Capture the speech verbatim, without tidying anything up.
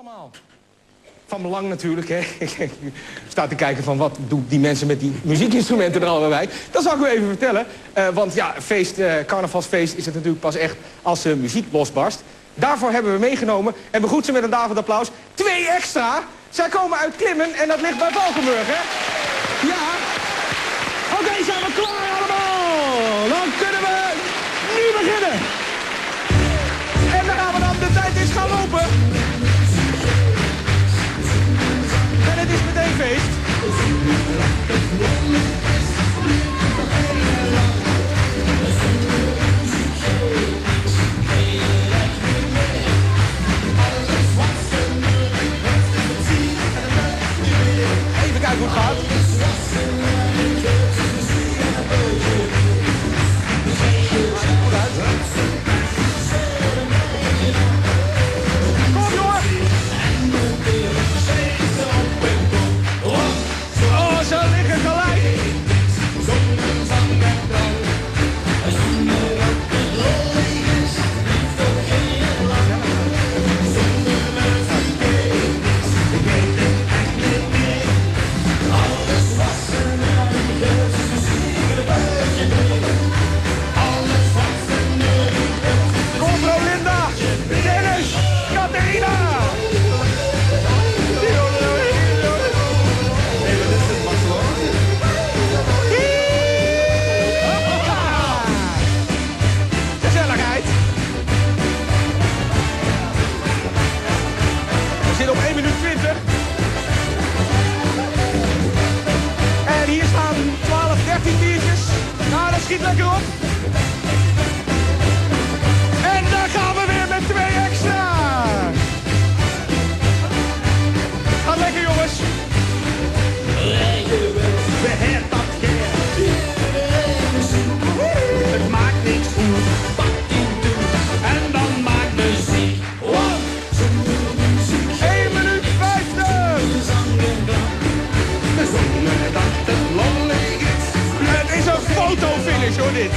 Allemaal. Van belang natuurlijk, hè. Ik sta te kijken van: wat doen die mensen met die muziekinstrumenten er allemaal bij? Dat zal ik u even vertellen. Eh, want ja, feest, eh, carnavalsfeest is het natuurlijk pas echt als de muziek losbarst. Daarvoor hebben we meegenomen en begroet ze met een daverend applaus twee extra. Zij komen uit Klimmen en dat ligt bij Valkenburg, hè? Ja. Oké, zijn we klaar allemaal? Dan kunnen we nu beginnen. En daar gaan we dan. De tijd is gaan lopen. En het is meteen feest. Even kijken hoe het gaat. Kom, jongen. Oh, ze liggen gelijk. Corporal Linda, Dennis, Catharina. Gezelligheid. We zitten op één minuut twintig. En hier staan twaalf, dertien biertjes. Nou, dat schiet lekker op. En daar gaan we weer met twee extra. Gaat lekker, jongens. We hebben dat geer. Het maakt niks uit wat je doet. En dan maak muziek. One, two, three. Eén minuut vijftig. We zongen dat het lollig is. Het is een fotofinish, hoor, dit.